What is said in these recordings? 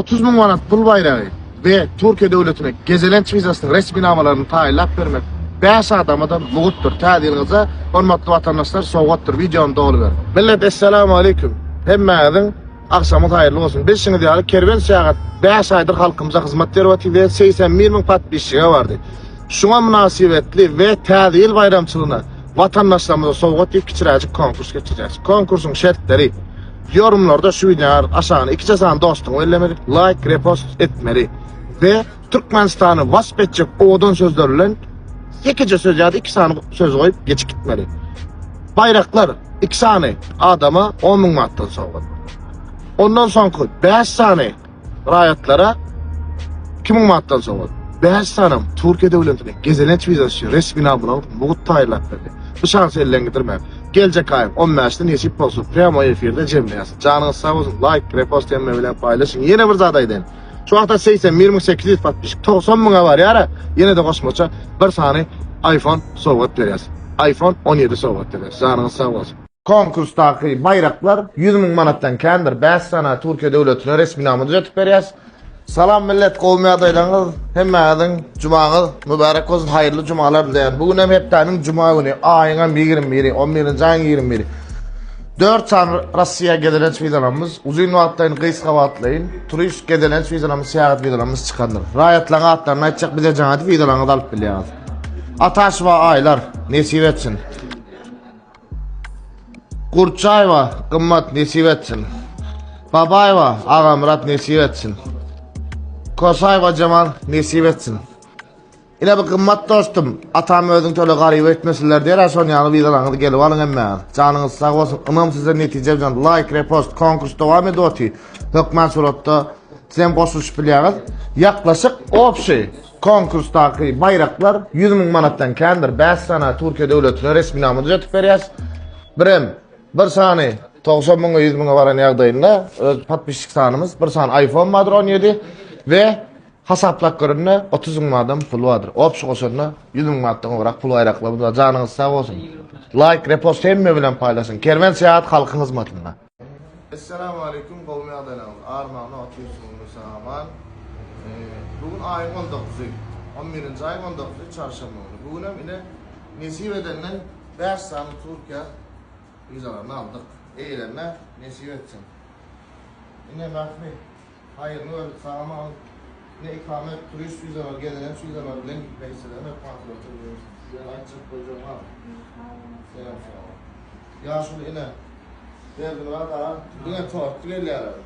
30 müň manat pul baýragy we Türkiýe döwletine gezelenç wizasynyň resminamalaryny taýynlap bermek bäş adama-da mugtdyr. Täze ýylyňyza hormatly watandaşlar sowgatdyr. Wideony doly görüň. Millet Essalamu Aleýkum. Hemmäňiziň agşamyňyz haýyrly bolsun. Bilşiňiz ýaly Kerwen Syýahat bäş aýdyr halkymyza hyzmat berip otyr we 81 müň podpisçige bardy. Şuňa mynasybetli we Täze ýyl baýramçylygyna watandaşlarymyza sowgat diýip kiçiräjik konkurs geçirýäris. Konkursyň şertleri. Ýorumlarda şu wideonyň aşagyna ikije sany dostuňy bellemeli, laýk, repost etmeli we Türkmenistany wasp etjek owadan sözler bilen ýekeje söz ýa-da iki sany söz goýup geçip gitmeli. Baýraklar iki sany adama 10 müň manatdan sowgat. Ondan soňky 5 sany Raýatlara 2000 manatdan sowgat. 5 sanam Türkiýe döwletine gezelenç wizasy üçin resminamalaryň mugt taýynlap berdi. Bu şansy elden gidirmäň. Geljek aýyň 15-ni nesip bolsa prýamoý efirde jemleýäs. Janyňyz sag bolsun, laýk, repost hemme bilen paýlaşyň. Ýene bir zat aýdaýyn. Şu wagta 81800 podpisçik, 90 müňe barýar-a, ýene-de goşmaça bir sany iPhone sowgat berýäs. iPhone 17 sowgat berýäs. Janyňyz sag bolsun. Konkursdaky baýraklar 100 müň manatdan kändir. 5 sany Türkiýe döwletine resminama düzetip berýäs. Salam millet, gowumy ýagdaýlaryňyz? Hemmäňiziň jumaňyz mübärek bolsun, haýyrly jumalar dileýän. Bu gün hem hepdäniň juma güni, aýyň hem 21-i, 11-nji aýyň 21-i. 4 sany Russiýa gezelenç wizalarymyz, uzyn wagtlaýyn, gysga wagtlaýyn turist gezelenç wizalarymyz, syýahat wizalarymyz çykandyr. Raýatlaryň atlaryny aýtjak, bize jaň edip wizalaryňyzy alyp bilýäňiz. Ataşowa Aýlar, nesip etsin. Gurtçaýewa Gymmat nesip etsin. Babaýewa Agamyrat nesip etsin. Kosaýewa Jemal nesip etsin. Ine bu gymmat dostum, atam özüň töle garyp etmesinler diýer, şon ýaly wizalaryňyzy gelip alyň hemmäňiz. Janyňyz sag bolsun, ynam size netije bilen laýk, repost, konkurs dowam edip otyr. Hökman suratda siz hem goşulyşyp bilýäňiz. Ýaklaşyk obşi Konkursdaky baýraklar 100 müň manatdan kändir. 5 sany Türkiýe döwletine resminama düzetip berýäs. Birem bir sany 90 müňe 100 müňe baran ýagdaýynda öz podpisçik sanymyz bir sany iPhone bardyr 17 we hasaplap görende 30 müň adam pul bardyr. Obşy goşanda 100 müň manatdan gowrak pul baýraklarymyz bar. Janyňyz sag bolsun. Laýk, repost hemme bilen paýlaşyň. Kerwen Syýahat halkyň hyzmatynda. Essalamu aleýkum gowmy ýagdaýlaryňyz armagny otyrsyňyzmy sag aman bu gün aýyň on dokuzy on birinji aýyň on dokuzy çarşenbe güni bu günem ine nesip edenden bäş sany türkiýä wizalaryny aldyk eýelerine nesip etsin ine Mähri haýyrly görüp sag aman ine ikamet turist wizalary gezelenç wizalary bilen gitmek isleseňiz hökman surata ýöne aýtjak boljagyň barmy senem sag bol. Ýaşuly ine, Berdimyrat aga diňe tortly gelýärler.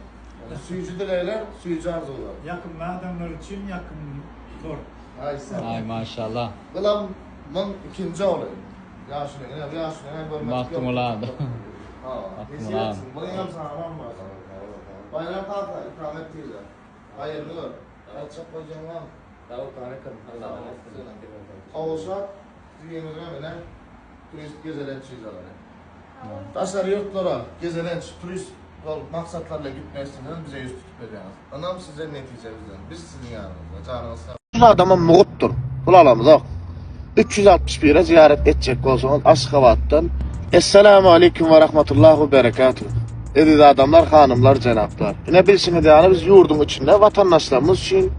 Süýji dilegler, süýji arzuwlar. Ýakymly adamlar üçin ýakymly tort. Aý sag bol. Aý maşallah. Gylamyň ikinji ogly. Ýaşuly ine, bu ýaşulyny hem görmedik ýok. Magtymguly ada. Hawa. Magtymguly aga. Munyňam salam bar. Baýram kaka, ikamet tizde. Haýyrly gör. Aýtjak boljagyň barmy? Sag bol Taňrykalyn. Allah'a emanet olun. Gowşak, jigimiziňem ine Turist gezelenç wizalary. Daşary ýurtlara gezelenç, turist bolup maksatlar bilen gitmek isleseňiz bize ýüz tutup bilýäňiz. Ynam size netije bizden. Biz siziň ýanyňyzda. Janyňyz sag. 300 adama mugtdyr. Pul alamyzok. 361-e zyýarat etjek bolsaňyz Aşgabatdan. Essalamu aleýkum we rahmetullah we berekatuh. Eziz adamlar, hanymlar, jenaplar. Ine bilşiňiz ýaly biz ýurduň içinde watandaşlarymyz üçin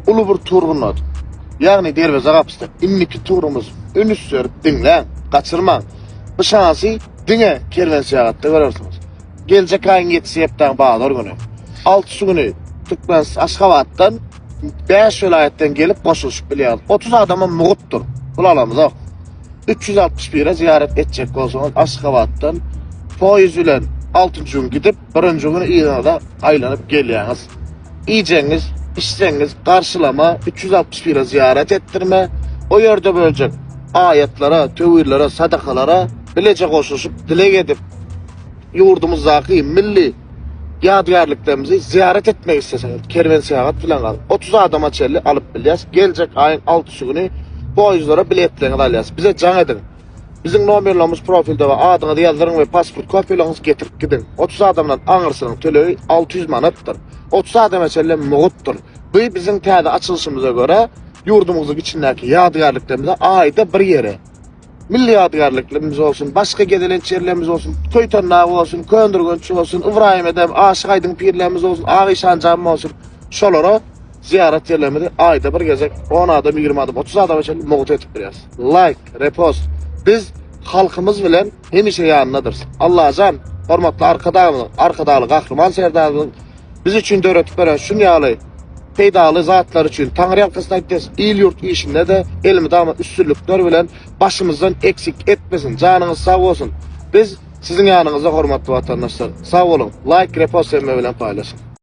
uly bir tur gurnadyk. Ýagny derweze gapysy. Indiki turumyz Üns berip diňläň, gaçyrmaň. Bu şansy diňe Kerwen Syýahatda görersiňiz. Geljek aýyň ýedisi hepdäň bazar güni. Altysy güni Türkmen Aşgabatdan 5 welaýatdan gelip goşulyşyp bilýäňiz. 30 adama mugtdyr. Pul alamyzok. 361-e zyýarat etjek bolsaňyz Aşgabatdan poýuz bilen 6-njy gün gidip, birinji gün yzyňyza aýlanyp gelýäňiz. Iýjegiňiz, içjegiňiz, garşylama, 361-e zyýarat etdirme, o ýerde böljek aýatlara, töwirlere, sadakalara bileje goşulyşyp dileg edip, ýurdumyzdaky milli ýadygärliklerimizi zyýarat etmek isleseňiz, kerwen syýahat bilen galyp, 30 adama çenli alyp bilýäs. Geljek aýyň altysy güni poýezdlere biletleriňizi alýas. Bize jaň ediň. Biziň nomerlerimiz profilde bar. Adyňyzy ýazdyryň we pasport kopiýalaryňyzy getirip gidiň. 30 adamdan aňyrsynyň tölegi 600 manatdyr. 30 adama çenli mugtdyr. Bu biziň täze açylyşymyza görä ýurdumyzyň içindäki ýadygärliklerimize aýda bir ýere milli ýadygärliklerimiz bolsun, başga gezelenç ýerlerimiz bolsun, Köýtendag bolsun, Köndürgenç bolsun, Ybraýym Edem, Aşyk Aýdyň pirlerimiz bolsun, Ak işan jamy bolsun. Şolara zyýarat ýerlerimizi aýda bir gezek 10 adam, 20 adam, 30 adama çenli mugt etip berýäris. Like, repost. Biz halkymyz bilen hemişe ýanyndadyrys. Allajan hormatly Arkadagymyzyň, Arkadagly Gahryman Serdarymyzyň biz üçin döretip beren şun ýaly peýdaly zatlar üçin Taňryýalkasyn aýtýas, il-ýurt işinde-de elmydama üstünlikler bilen başymyzdan eksik etmesin. Janyňyz sag bolsun. Biz siziň ýanyňyzda hormatly watandaşlar. Sag boluň. Like, repost hemme bilen paýlaşyň.